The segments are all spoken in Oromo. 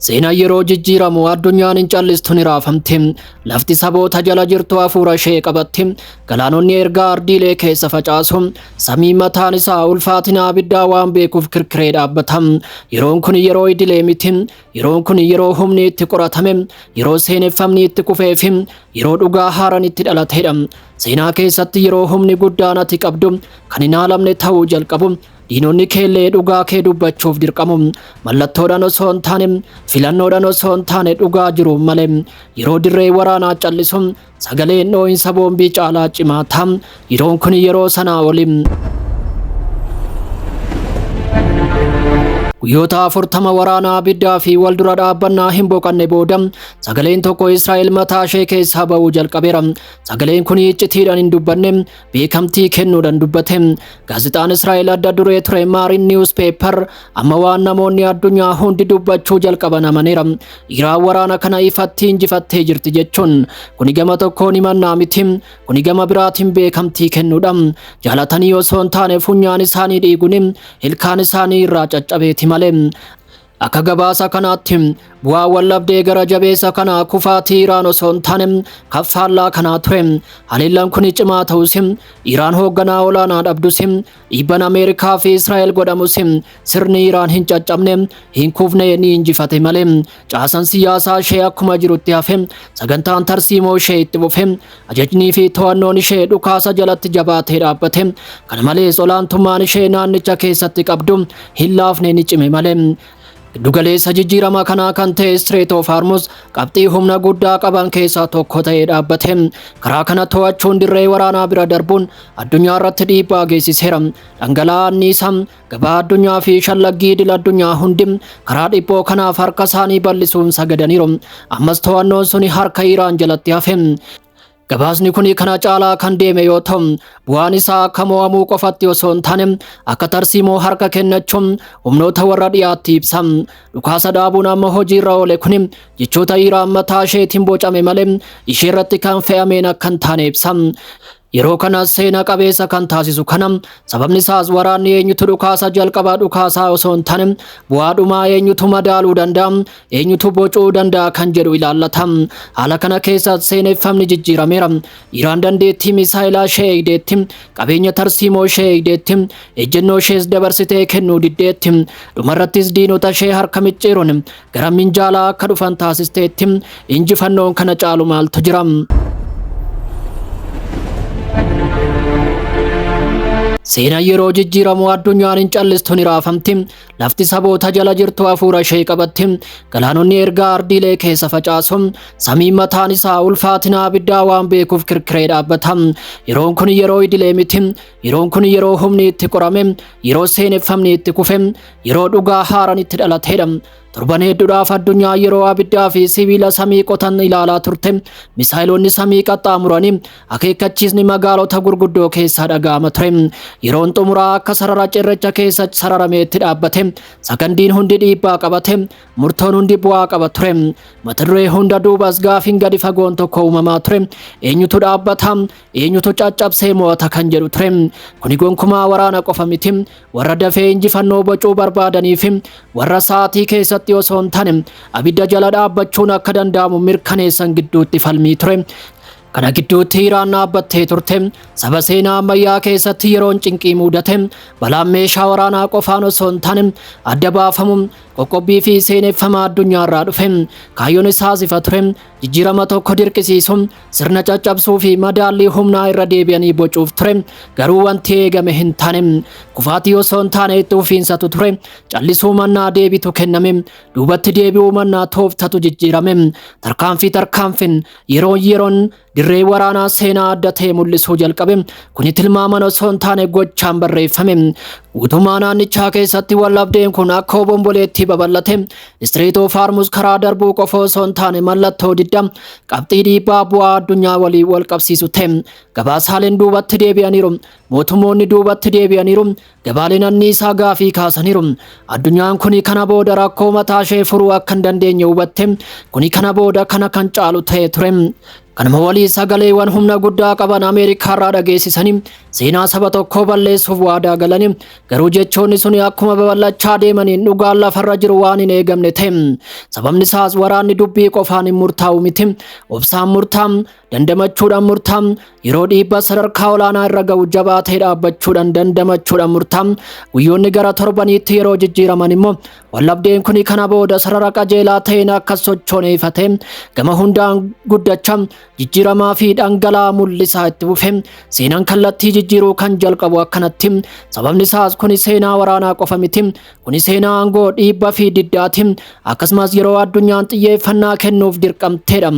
Seenaan yeroo jijjiiramu addunyaan hin callistu ni raafamti. Lafti saboota jala jirtu hafuura ishee qabatti. Galaanonni ergaa ardiilee keessa facaasu. Samii mataan isaa ulfaatina abiddaa waan beekuuf kirkiree dhaabbata. Yeroon kun yeroo idilee miti. Yeroon kun yeroo humni itti qoratame, yeroo seeneffamni itti kufee fi yeroo dhugaa haaraan itti dhalatedha. Seenaa keessatti yeroo humni guddaan ati qabdu kan hin haalamne ta'uu jalqabu. Diinonni keellee dhugaa kee dubbachuuf dirqamu. Mallattoodhaan osoo hin taane, filannoodhaan osoo hin taane dhugaa jiru malee. Yeroo dirree waraanaa callisu sagaleen dhoo'insa boombii caalaa cimaa ta'a. Yeroon kun yeroo sanaa oli. Guyyoota 40 waraanaa abiddaa fi wal dura dhaabbannaa hin boqanne booda sagaleen tokko Israa'el mataa ishee keessaa ba'uu jalqabeera. Sagaleen kun iccitiidhaan hin dubbanne, beekamtii kennuudhaan dubbate. Gaazexaan Israa'el adda duree ture Maarin Newspaper amma waan namoonni addunyaa hundi dubbachuu jalqaban amaneera. Iraan waraana kana ifatti injifattee jirti jechuun kuni gama tokkoon himannaa miti, kuni gama biraatiin beekamtii kennuudha. Jaalatanii osoo hin taane funyaan isaanii dhiiguun ilkaan isaanii irraa caccabeeti malee. Akka gabaasa kanaatti bu'aa wallabdee gara jabeessa kana kufaatii Iraan osoo hin taane kaffaallaa kanaa ture. Haleellaan kun cimaa ta'us, Iraan hoogganaa olaanaa dhabdus, dhiibban Ameerikaa fi Israa'el godhamus sirni Iraan hin caccabne, hin kufne, ni injifate malee. Caasaan siyaasaa ishee akkuma jirutti hafe, sagantaan tarsiimoo ishee itti fufe, ajajnii fi to'annoon ishee dhukaasa jalatti jabaatee dhaabbate. Kana malees olaantummaan ishee naannicha keessatti qabdu hin laafne, ni cime malee. Giddugaleessa jijjiirama kanaa kan ta'e Strait of Hormuz qabxii humna guddaa qaban keessaa tokko ta'ee dhaabbate. Karaa kana to'achuun dirree waraanaa bira darbuun addunyaa irratti dhiibbaa geessiseera. Dhangala'aa anniisaa, gabaa addunyaa fi shallaggii idil addunyaa hundi karaa dhiphoo kanaaf harka isaanii bal'isuun sagadaniiru. Ammas to'annoon suni harka Iraan jalatti hafe. Gabaasni kun kana caalaa kan deeme yoo ta'u, bu'aan isaa akka mo'amuu qofatti osoo hin taane akka tarsiimoo harka kennachuun humnoota warra dhiyaatti ibsa. Dhukaasa dhaabuun amma hojiirra oole kun jechoota Iraan mataa isheetiin bocame malee ishee irratti kan fe'ameen akka hin taane ibsa. Yeroo kana seena qabeessa kan taasisu kana, sababni isaas waraanni eenyutu dhukaasa jalqabaa dhukaasaa osoo hin taane bu'aa dhumaa eenyutu madaaluu danda'a, eenyutu bocuu danda'a kan jedhu ilaallata. Haala kana keessa seeneffamni jijjiirameera. Iraan dandeettii misaayilaa ishee eegdeetti, qabeenya tarsiimoo ishee eegdeetti, ejjennoo ishees dabarsitee kennuu diddeetti. Dhumarrattis diinota ishee harka micciiruun gara minjaalaa akka dhufan taasisteetti. Injifannoon kana caalu maaltu jira? Seenaan yeroo jijjiiramu addunyaan hin callistu ni raafamti. Lafti saboota jala jirtu hafuura ishee qabatti. Galaanonni ergaa ardiilee keessa facaasu. Samiin mataan isaa ulfaatina abiddaa waan beekuuf kirkiree dhaabbata. Yeroon kun yeroo idilee miti. Yeroon kun yeroo humni itti qorame, yeroo seeneffamni itti kufe, yeroo dhugaa haaraan itti dhalatedha. Torban hedduudhaaf addunyaa yeroo abiddaa fi sibiila samii qotan ilaalaa turte. Misaayilonni samii qaxxaamuranii akeekkachiisni magaalota gurguddoo keessaa dhaga'ama ture. Yeroon xumuraa akka sarara cirracha keessa sararameetti dhaabbate. Sagandiin hundi dhiibbaa qabate. Murtoon hundi bu'aa qaba ture. Mata duree hunda duubas gaafiin gadi fagoon tokko uumamaa ture. Eenyutu dhaabbata? Eenyutu caccabsee mo'ata kan jedhu ture. Kuni gonkumaa waraana qofa miti. Warra dafee injifannoo bocuu barbaadanii fi warra sa'aatii keessatti osoo hin taane abidda jala dhaabbachuun akka danda'amu mirkaneessan gidduutti falmii ture. Kana gidduutti Iraan dhaabbattee turte. Saba seenaa ammayyaa keessatti yeroon cinqii mudate, balaan meeshaa waraanaa qofaan osoo hin taane adda baafamu, qoqqobbii fi seeneffama addunyaarraa dhufe. Kaayyoon isaas ifa ture. Jijjiirama tokko dirqisiisu, sirna caccabsuu fi madaallii humnaa irra deebi'anii bocuuf ture. Garuu wanti eegame hin taane. Kufaatii osoo hin taane itti fufiinsatu ture. Callisuu mannaa deebitu kenname. Duubatti deebi'uu mannaa tooftatu jijjiirame. Tarkaanfii tarkaanfiin, yeroon yeroon dirree waraanaa seenaa adda ta'e mul'isuu jalqabe. Kuni tilmaaman osoo hin taane gochaan barreeffame. Guutummaa naannichaa keessatti wallabdeen kun akka obomboleetti babal'ate. Strait of Hormuz karaa darbuu qofa osoo hin taane mallattoo didda qabxii dhiibbaa bu'aa addunyaa waliin wal qabsiisu ta'e. Gabaasaaleen duubatti deebi'aniiru. Mootummoonni duubatti deebi'aniiru. Gabaaleen anniisaa gaafii kaasaniiru. Addunyaan kuni kana booda rakkoo mataa ishee furuu akka hin dandeenye hubatte. Kuni kana booda kana kan caalu ta'e ture. Kanuma walii sagaleewwan humna guddaa qaban Ameerikaarraa dhageessisanii seenaa saba tokkoo balleessuuf waadaa galanii, garuu jechoonni sun akkuma babal'achaa deemaniin dhugaan lafarra jiru waan hin eegamne ta'e. Sababni isaas waraanni dubbii qofaan hin murtaa'u miti. Obsaan murtaa'u, dandamachuudhaan murtaa'u, yeroo dhiibbaa sadarkaa olaanaa irra ga'u jabaa ta'e dhaabbachuudhaan dandamachuudhaan murtaa'u. Guyyoonni gara torbaniitti yeroo jijjiiraman immoo wallabdeen kun kana booda sarara qajeelaa ta'een akka sochoone ifate, gama hundaan guddachaa, jijjiiramaa fi dhangala'aa mul'isaa itti fufe. Seenaan kallattii jijjiiruu kan jalqabu akkanatti. Sababni isaas kun seenaa waraanaa qofa miti. Kun seenaa aangoo, dhiibbaa fi diddaati. Akkasumas yeroo addunyaan xiyyeeffannaa kennuuf dirqamteedha.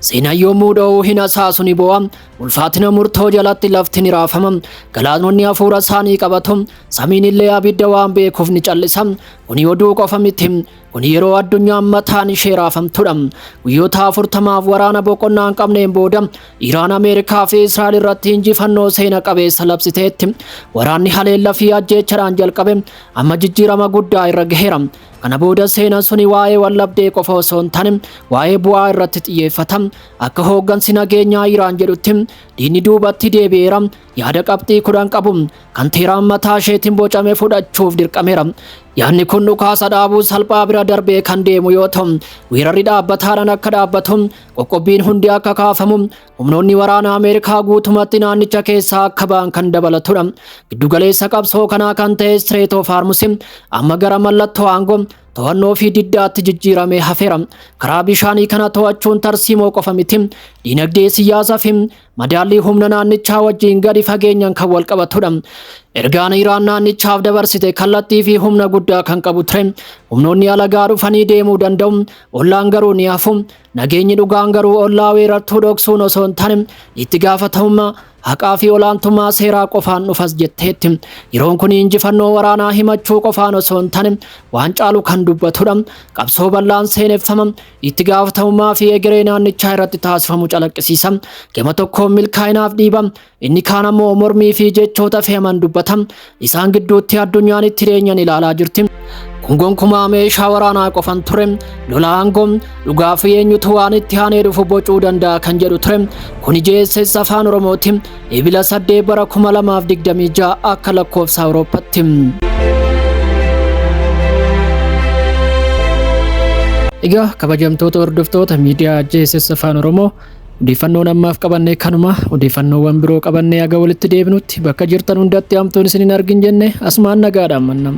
Seenaan yommuu dho'uu hin hasaasu, ni bo'a. Ulfaatina murtoo jalatti lafti ni raafama. Galaanonni hafuura isaanii qabatu. Samiin illee abidda waan beekuuf ni callisa. Kuni oduu qofa miti. Kun yeroo addunyaan mataan ishee raafamtudha. Guyyoota 40f waraana boqonnaa hin qabneen booda Iraan Ameerikaa fi Israa'el irratti injifannoo seena qabeessa labsiteetti. Waraanni haleellaa fi ajjeechaadhaan jalqabe amma jijjiirama guddaa irra gaheera. Kana booda seenaan suni waa'ee wallabdee qofa osoo hin taane waa'ee bu'aa irratti xiyyeeffata. Akka hooggansi nageenyaa Iraan jedhutti, diinni duubatti deebi'eera. Yaada qabxii 10 qabu kan Teeraan mataa isheetiin bocame fudhachuuf dirqameera. Yaadni kun dhukaasa dhaabuu salphaa bira darbee kan deemu yoo ta'u, weerarri dhaabbataadhaan akka dhaabbatu, qoqqobbiin hundi akka kaafamu, humnoonni waraana Ameerikaa guutumatti naannicha keessaa akka ba'an kan dabalatudha. Giddugaleessa qabsoo kanaa kan ta'e Strait of Hormuz amma gara mallattoo aangoo, to'annoo fi diddaatti jijjiiramee hafeera. Karaa bishaanii kana to'achuun tarsiimoo qofa miti. Diinagdee, siyaasaa fi madaallii humna naannichaa wajjin gadi fageenyaan kan wal qabatudha. Ergaan Iraan naannichaaf dabarsite kallattii fi humna guddaa kan qabu ture. Humnoonni alagaa dhufanii deemuu danda'u. Ollaan garuu ni hafu. Nageenyi dhugaan garuu ollaa weerartuu dhoksuun osoo hin taane itti gaafatamummaa, haqaa fi olaantummaa seeraa qofaan dhufas jetteetti. Yeroon kun injifannoo waraanaa himachuu qofaan osoo hin taane waan caalu kan dubbatudha. Qabsoo bal'aan seeneffama itti gaafatamummaa fi egeree naannichaa irratti taasifamu calaqqisiisa. Gama tokkoon milkaa'inaaf dhiiba, inni kaan ammoo mormii fi jechoota fe'aman dubbata. Isaan gidduutti addunyaan itti dhiyeenyan ilaalaa jirti. Kun gonkumaa meeshaa waraanaa qofan ture. Lola aangoo, dhugaa fi eenyutu waan itti aanee dhufu bocuu danda'a kan jedhu ture. Kuni JSS Afaan Oromooti. Ebila 8 bara 2026 akka lakkoofsa Awurooppaatti. Egaa kabajamtoota hordoftoota miidiyaa JSS Afaan Oromoo, odeeffannoon ammaaf qabannee kanuma. Odeeffannoowwan biroo qabannee haga walitti deebinutti bakka jirtan hundatti hamtuun isin hin argin jenne asumaan nagaadhaan mannam.